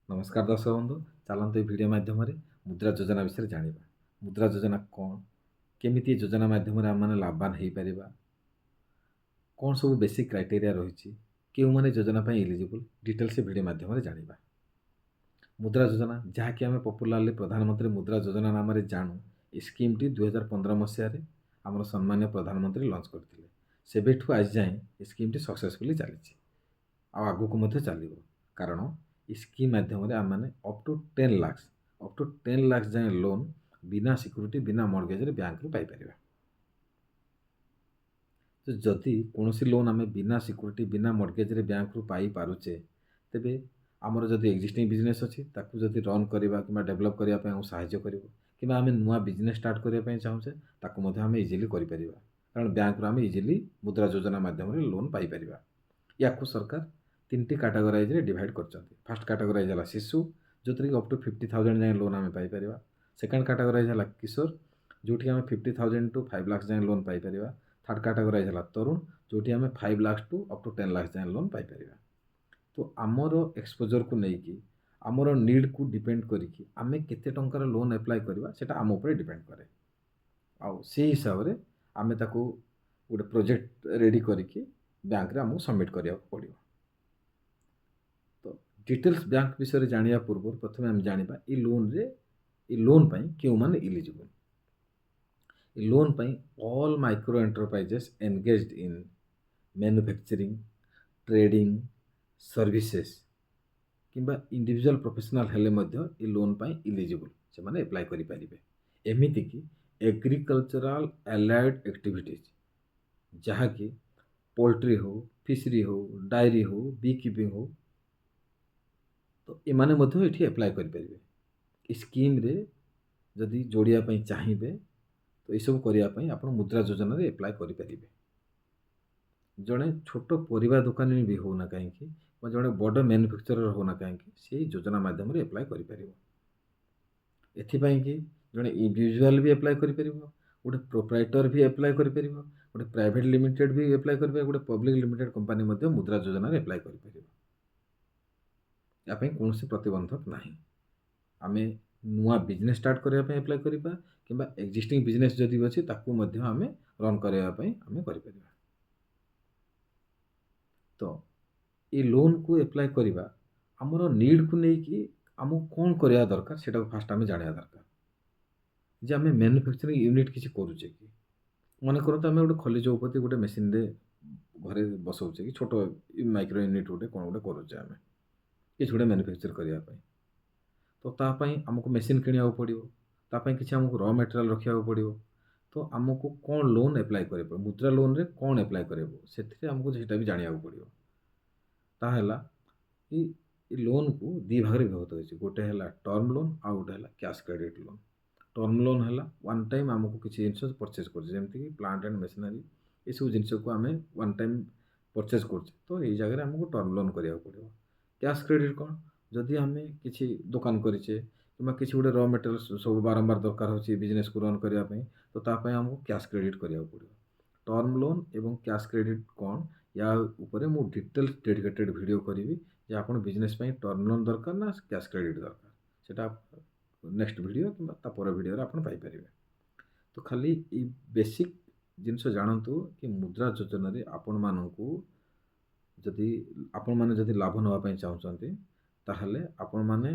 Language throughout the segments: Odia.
ନମସ୍କାର ଦର୍ଶକ ବନ୍ଧୁ, ଚାଲନ୍ତୁ ଏହି ଭିଡ଼ିଓ ମାଧ୍ୟମରେ ମୁଦ୍ରା ଯୋଜନା ବିଷୟରେ ଜାଣିବା। ମୁଦ୍ରା ଯୋଜନା କ'ଣ, କେମିତି ଏ ଯୋଜନା ମାଧ୍ୟମରେ ଆମେମାନେ ଲାଭବାନ ହେଇପାରିବା, କ'ଣ ସବୁ ବେସିକ୍ କ୍ରାଇଟେରିଆ ରହିଛି, କେଉଁମାନେ ଯୋଜନା ପାଇଁ ଏଲିଜିବୁଲ୍, ଡିଟେଲ୍ସ ଏ ଭିଡ଼ିଓ ମାଧ୍ୟମରେ ଜାଣିବା। ମୁଦ୍ରା ଯୋଜନା, ଯାହାକି ଆମେ ପପୁଲାରଲି ପ୍ରଧାନମନ୍ତ୍ରୀ ମୁଦ୍ରା ଯୋଜନା ନାମରେ ଜାଣୁ, ଏ ସ୍କିମ୍ଟି 2015 ମସିହାରେ ଆମର ସମ୍ମାନୀୟ ପ୍ରଧାନମନ୍ତ୍ରୀ ଲଞ୍ଚ କରିଥିଲେ। ସେବେଠୁ ଆଜି ଯାଏଁ ଏ ସ୍କିମ୍ଟି ସକ୍ସେସଫୁଲି ଚାଲିଛି ଆଉ ଆଗକୁ ମଧ୍ୟ ଚାଲିବ। କାରଣ ଏ ସ୍କିମ୍ ମାଧ୍ୟମରେ ଆମେମାନେ up to 10 lakhs, up to 10 lakhs ଯାଏଁ ଲୋନ୍ ବିନା ସିକ୍ୟୁରିଟି, ବିନା ମର୍ଗେଜରେ ବ୍ୟାଙ୍କରୁ ପାଇପାରିବା। ତ ଯଦି କୌଣସି ଲୋନ୍ ଆମେ ବିନା ସିକ୍ୟୁରିଟି, ବିନା ମର୍ଗେଜରେ ବ୍ୟାଙ୍କରୁ ପାଇପାରୁଛେ, ତେବେ ଆମର ଯଦି ଏକ୍ଜିଷ୍ଟିଂ ବିଜନେସ୍ ଅଛି, ତାକୁ ଯଦି ରନ୍ କରିବା କିମ୍ବା ଡେଭଲପ୍ କରିବା ପାଇଁ ଆମକୁ ସାହାଯ୍ୟ କରିବ, କିମ୍ବା ଆମେ ନୂଆ ବିଜନେସ୍ ଷ୍ଟାର୍ଟ କରିବା ପାଇଁ ଚାହୁଁଛେ, ତାକୁ ମଧ୍ୟ ଆମେ ଇଜିଲି କରିପାରିବା। କାରଣ ବ୍ୟାଙ୍କରୁ ଆମେ ଇଜିଲି ମୁଦ୍ରା ଯୋଜନା ମାଧ୍ୟମରେ ଲୋନ୍ ପାଇପାରିବା। ୟାକୁ ସରକାର ତିନିଟି କାଟାଗୋରାଇଜରେ ଡିଭାଇଡ଼ କରିଛନ୍ତି। ଫାର୍ଷ୍ଟ କାଟାଗୋରାଇଜ ହେଲା ଶିଶୁ, ଯେଉଁଥିରେ କି ଅପ୍ ଟୁ 50,000 ଯାଏଁ ଲୋନ୍ ଆମେ ପାଇପାରିବା। ସେକେଣ୍ଡ କାଟାଗୋରାଇଜ ହେଲା କିଶୋର, ଯେଉଁଠି ଆମେ 50,000 ଟୁ 5 ଲାକ୍ସ ଯାଏଁ ଲୋନ୍ ପାଇପାରିବା। ଥାର୍ଡ଼ କାଟାଗୋରାଇଜ ହେଲା ତରୁଣ, ଯେଉଁଠି ଆମେ 5 lakhs to up to 10 lakhs ଯାଏଁ ଲୋନ୍ ପାଇପାରିବା। ତ ଆମର ଏକ୍ସପୋଜରକୁ ନେଇକି, ଆମର ନିଡ଼୍କୁ ଡିପେଣ୍ଡ କରିକି ଆମେ କେତେ ଟଙ୍କାର ଲୋନ୍ ଆପ୍ଲାଏ କରିବା, ସେଇଟା ଆମ ଉପରେ ଡିପେଣ୍ଡ କରେ। ଆଉ ସେଇ ହିସାବରେ ଆମେ ତାକୁ ଗୋଟେ ପ୍ରୋଜେକ୍ଟ ରେଡ଼ି କରିକି ବ୍ୟାଙ୍କରେ ଆମକୁ ସବମିଟ୍ କରିବାକୁ ପଡ଼ିବ। ତ ଡିଟେଲ୍ସ ବ୍ୟାଙ୍କ ବିଷୟରେ ଜାଣିବା ପୂର୍ବରୁ ପ୍ରଥମେ ଆମେ ଜାଣିବା ଏ ଲୋନ୍ ପାଇଁ କେଉଁମାନେ ଇଲିଜିବୁଲ୍। ଏ ଲୋନ୍ ପାଇଁ all micro enterprises engaged in manufacturing, trading, services କିମ୍ବା ଇଣ୍ଡିଭିଜୁଆଲ୍ ପ୍ରଫେସନାଲ୍ ହେଲେ ମଧ୍ୟ ଏ ଲୋନ୍ ପାଇଁ ଇଲିଜିବୁଲ୍, ସେମାନେ ଆପ୍ଲାଏ କରିପାରିବେ। ଏମିତିକି ଏଗ୍ରିକଲଚରାଲ ଆଲାଏଡ୍ ଆକ୍ଟିଭିଟିଜ୍, ଯାହାକି ପୋଲଟ୍ରି ହଉ, ଫିସରୀ ହଉ, ଡାଏରୀ ହଉ, ବି କିପିଂ ହଉ, ତ ଏମାନେ ମଧ୍ୟ ଏଠି ଆପ୍ଲାଏ କରିପାରିବେ। ଏ ସ୍କିମ୍ରେ ଯଦି ଯୋଡ଼ିବା ପାଇଁ ଚାହିଁବେ, ତ ଏସବୁ କରିବା ପାଇଁ ଆପଣ ମୁଦ୍ରା ଯୋଜନାରେ ଆପ୍ଲାଏ କରିପାରିବେ। ଜଣେ ଛୋଟ ପରିବା ଦୋକାନୀ ବି ହେଉନା କାହିଁକି ବା ଜଣେ ବଡ଼ ମ୍ୟାନୁଫ୍ୟାକ୍ଚରର ହେଉନା କାହିଁକି, ସେଇ ଯୋଜନା ମାଧ୍ୟମରେ ଆପ୍ଲାଏ କରିପାରିବ। ଏଥିପାଇଁ କି ଜଣେ ଇଣ୍ଡିଭିଜୁଆଲ୍ ବି ଆପ୍ଲାଏ କରିପାରିବ, ଗୋଟେ ପ୍ରୋପ୍ରାଇଟର ବି ଆପ୍ଲାଏ କରିପାରିବ, ଗୋଟେ ପ୍ରାଇଭେଟ୍ ଲିମିଟେଡ୍ ବି ଆପ୍ଲାଏ କରିପାରିବ, ଗୋଟେ ପବ୍ଲିକ୍ ଲିମିଟେଡ୍ କମ୍ପାନୀ ମଧ୍ୟ ମୁଦ୍ରା ଯୋଜନାରେ ଆପ୍ଲାଏ କରିପାରିବ। ୟା ପାଇଁ କୌଣସି ପ୍ରତିବନ୍ଧକ ନାହିଁ। ଆମେ ନୂଆ ବିଜନେସ୍ ଷ୍ଟାର୍ଟ କରିବା ପାଇଁ ଆପ୍ଲାଏ କରିବା କିମ୍ବା ଏକ୍ଜିଷ୍ଟିଂ ବିଜନେସ୍ ଯଦି ବି ଅଛି, ତାକୁ ମଧ୍ୟ ଆମେ ରନ୍ କରିବା ପାଇଁ ଆମେ କରିପାରିବା। ତ ଏ ଲୋନ୍କୁ ଆପ୍ଲାଏ କରିବା ଆମର ନିଡ଼୍କୁ ନେଇକି ଆମକୁ କ'ଣ କରିବା ଦରକାର, ସେଇଟାକୁ ଫାଷ୍ଟ ଆମେ ଜାଣିବା ଦରକାର ଯେ ଆମେ ମ୍ୟାନୁଫ୍ୟାକ୍ଚରିଂ ୟୁନିଟ୍ କିଛି କରୁଛେ କି। ମନେ କରନ୍ତୁ, ଆମେ ଗୋଟେ ଖଲି ଚଉପତି ଗୋଟେ ମେସିନରେ ଘରେ ବସାଉଛେ କି ଛୋଟ ମାଇକ୍ରୋ ୟୁନିଟ୍ ଗୋଟେ କ'ଣ ଗୋଟେ କରୁଛେ ଆମେ କିଛି ଗୋଟେ ମ୍ୟାନୁଫ୍ୟାକ୍ଚର କରିବା ପାଇଁ। ତ ତା ପାଇଁ ଆମକୁ ମେସିନ୍ କିଣିବାକୁ ପଡ଼ିବ, ତା ପାଇଁ କିଛି ଆମକୁ ର ମେଟେରିଆଲ୍ ରଖିବାକୁ ପଡ଼ିବ। ତ ଆମକୁ କ'ଣ ଲୋନ୍ ଆପ୍ଲାଏ କରିବାକୁ ପଡ଼ିବ, ମୁଦ୍ରା ଲୋନ୍ରେ କ'ଣ ଆପ୍ଲାଏ କରିବାକୁ, ସେଥିରେ ଆମକୁ ସେଇଟା ବି ଜାଣିବାକୁ ପଡ଼ିବ। ତାହା ହେଲା କି ଏ ଲୋନ୍କୁ ଦୁଇ ଭାଗରେ ବିଭକ୍ତ ହୋଇଛି। ଗୋଟେ ହେଲା ଟର୍ମ ଲୋନ୍ ଆଉ ଗୋଟେ ହେଲା cash credit loan. Term loan ହେଲା ୱାନ୍ ଟାଇମ୍ ଆମକୁ କିଛି ଜିନିଷ ପରଚେଜ୍ କରୁଛେ, ଯେମିତିକି ପ୍ଲାଣ୍ଟ ଆଣ୍ଡ ମେସିନାରୀ, ଏସବୁ ଜିନିଷକୁ ଆମେ ୱାନ୍ ଟାଇମ୍ ପରଚେଜ୍ କରୁଛେ, ତ ଏଇ ଜାଗାରେ ଆମକୁ ଟର୍ମ ଲୋନ୍ କରିବାକୁ ପଡ଼ିବ। କ୍ୟାସ୍ କ୍ରେଡ଼ିଟ୍ କ'ଣ? ଯଦି ଆମେ କିଛି ଦୋକାନ କରିଛେ କିମ୍ବା କିଛି ଗୋଟେ ର ମେଟେରିଆଲ୍ ସବୁ ବାରମ୍ବାର ଦରକାର ହେଉଛି ବିଜନେସ୍କୁ ରନ୍ କରିବା ପାଇଁ, ତ ତା ପାଇଁ ଆମକୁ କ୍ୟାସ୍ କ୍ରେଡ଼ିଟ୍ କରିବାକୁ ପଡ଼ିବ। ଟର୍ମ ଲୋନ୍ ଏବଂ କ୍ୟାସ୍ କ୍ରେଡ଼ିଟ୍ କ'ଣ, ୟା ଉପରେ ମୁଁ ଡିଟେଲ୍ସ ଡେଡ଼ିକେଟେଡ଼୍ ଭିଡ଼ିଓ କରିବି ଯେ ଆପଣ ବିଜନେସ୍ ପାଇଁ ଟର୍ମ ଲୋନ୍ ଦରକାର ନା କ୍ୟାସ୍ କ୍ରେଡ଼ିଟ୍ ଦରକାର। ସେଇଟା ନେକ୍ସଟ ଭିଡ଼ିଓ କିମ୍ବା ତା ପର ଭିଡ଼ିଓରେ ଆପଣ ପାଇପାରିବେ। ତ ଖାଲି ଏଇ ବେସିକ୍ ଜିନିଷ ଜାଣନ୍ତୁ କି ମୁଦ୍ରା ଯୋଜନାରେ ଆପଣମାନେ ଯଦି ଲାଭ ନେବା ପାଇଁ ଚାହୁଁଛନ୍ତି, ତାହେଲେ ଆପଣମାନେ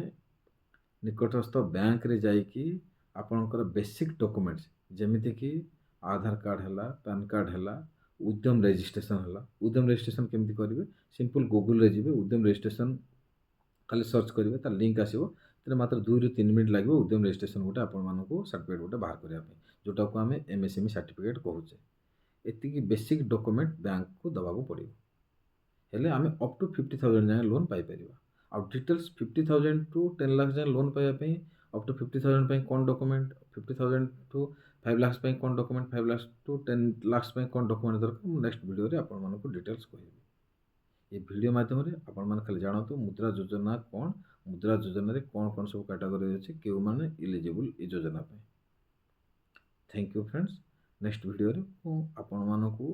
ନିକଟସ୍ଥ ବ୍ୟାଙ୍କରେ ଯାଇକି ଆପଣଙ୍କର ବେସିକ୍ ଡକୁମେଣ୍ଟସ୍, ଯେମିତିକି ଆଧାର କାର୍ଡ଼ ହେଲା, ପ୍ୟାନ୍ କାର୍ଡ଼ ହେଲା, ଉଦ୍ୟମ ରେଜିଷ୍ଟ୍ରେସନ୍ ହେଲା। ଉଦ୍ୟମ ରେଜିଷ୍ଟ୍ରେସନ୍ କେମିତି କରିବେ? ସିମ୍ପଲ୍ ଗୁଗୁଲରେ ଯିବେ, ଉଦ୍ୟମ ରେଜିଷ୍ଟ୍ରେସନ୍ ଖାଲି ସର୍ଚ୍ଚ କରିବେ, ତାର ଲିଙ୍କ୍ ଆସିବ। ସେଥିରେ ମାତ୍ର 2ରୁ 3 ମିନିଟ୍ ଲାଗିବ ଉଦ୍ୟମ ରେଜିଷ୍ଟ୍ରେସନ୍ ଗୋଟେ ଆପଣମାନଙ୍କୁ ସାର୍ଟିଫିକେଟ୍ ଗୋଟେ ବାହାର କରିବା ପାଇଁ, ଯେଉଁଟାକୁ ଆମେ ଏମ୍ଏସ୍ଏମ୍ଇ ସାର୍ଟିଫିକେଟ୍ କହୁଛେ। ଏତିକି ବେସିକ୍ ଡକୁମେଣ୍ଟ ବ୍ୟାଙ୍କକୁ ଦେବାକୁ ପଡ଼ିବ, ହେଲେ ଆମେ ଅପ୍ ଟୁ 50,000 ଯାଏଁ ଲୋନ୍ ପାଇପାରିବା। ଆଉ ଡିଟେଲ୍ସ 50,000 ଟୁ 10 ଲାକ୍ସ ଯାଏଁ ଲୋନ୍ ପାଇବା ପାଇଁ ଅପ୍ ଟୁ 50,000 ପାଇଁ କ'ଣ ଡକୁମେଣ୍ଟ, 50,000 ଟୁ 5 ଲାକ୍ସ ପାଇଁ କ'ଣ ଡକୁମେଣ୍ଟ, 5 ଲାକ୍ସ ଟୁ 10 ଲାକ୍ସ ପାଇଁ କ'ଣ ଡକୁମେଣ୍ଟ ଦରକାର, ମୁଁ ନେକ୍ସଟ ଭିଡ଼ିଓରେ ଆପଣମାନଙ୍କୁ ଡିଟେଲ୍ସ କହିବି। ଏ ଭିଡ଼ିଓ ମାଧ୍ୟମରେ ଆପଣମାନେ ଖାଲି ଜାଣନ୍ତୁ ମୁଦ୍ରା ଯୋଜନା କ'ଣ, ମୁଦ୍ରା ଯୋଜନାରେ କ'ଣ କ'ଣ ସବୁ କାଟାଗୋରୀ ଅଛି, କେଉଁମାନେ ଇଲିଜିବୁଲ୍ ଏ ଯୋଜନା ପାଇଁ। Thank you friends. Next ଭିଡ଼ିଓରେ ମୁଁ ଆପଣମାନଙ୍କୁ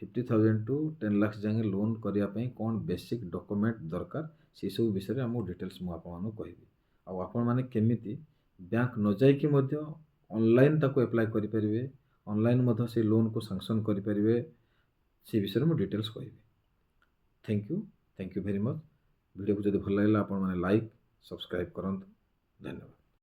50,000 ଟୁ 10 ଲାକ୍ସ ଯାଏଁ ଲୋନ୍ କରିବା ପାଇଁ କ'ଣ ବେସିକ୍ ଡକୁମେଣ୍ଟ ଦରକାର, ସେସବୁ ବିଷୟରେ ଆମକୁ ଡିଟେଲ୍ସ ମୁଁ ଆପଣମାନଙ୍କୁ କହିବି। ଆଉ ଆପଣମାନେ କେମିତି ବ୍ୟାଙ୍କ ନ ଯାଇକି ମଧ୍ୟ ଅନଲାଇନ୍ ତାକୁ ଆପ୍ଲାଏ କରିପାରିବେ, ଅନଲାଇନ୍ ମଧ୍ୟ ସେଇ ଲୋନ୍କୁ ସାଙ୍କସନ୍ କରିପାରିବେ, ସେ ବିଷୟରେ ମୁଁ ଡିଟେଲ୍ସ କହିବି। Thank you, thank you very much. ଭିଡ଼ିଓକୁ ଯଦି ଭଲ ଲାଗିଲା, ଆପଣମାନେ ଲାଇକ୍, ସବସ୍କ୍ରାଇବ୍ କରନ୍ତୁ। ଧନ୍ୟବାଦ।